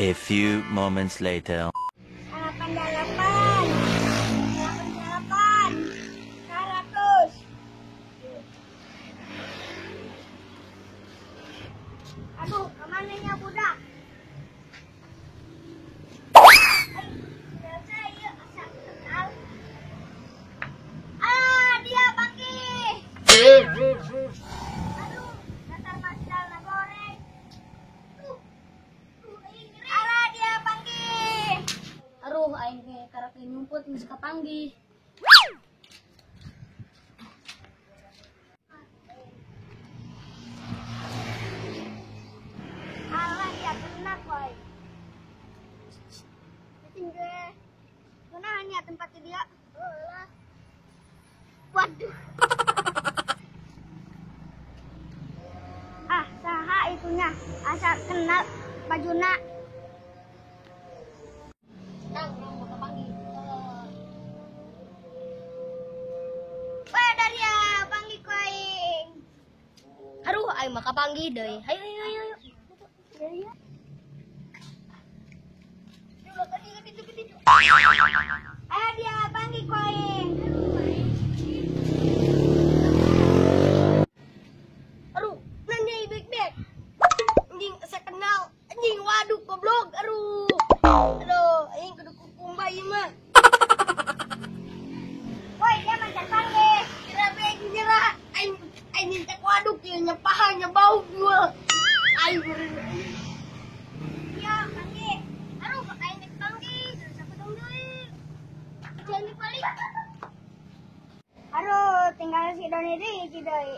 A few moments later. 88, 88, 100. Aduh, kemana nya budak? Ah, dia panggil. Aduh, dasar masjid goreng. Alah, dia panggil. Aduh, aing ge karek nyumput geus kapanggih. Alah, dia kena koy. Tinggal. Kunaon ya tempat dia? Alah. Waduh. Ah, saha itunya? Asa kenal bajuna. Nang, mau kapanggih. Weh, Daria, panggil ku aing. Aduh, aing mah kapanggih deui. Hayu, hayu, hayu. Daria. Ayo dia panggil ku aing. Aduh, nanya bek-bek. Anjing asa kenal. Anjing waduh goblok. Aduh. Aduh, aing kudu kukumba ieu mah. Woi, dia mancan panggil. Kira bek nyerah. Aing aing minta waduk ieu nya paha nya bau gua. Aing beureun. Iya, panggil. Aduh, bak aing rek panggil. Sapedong deui. Jangan dibalik. Aduh, tinggal si Doni deui, si deui.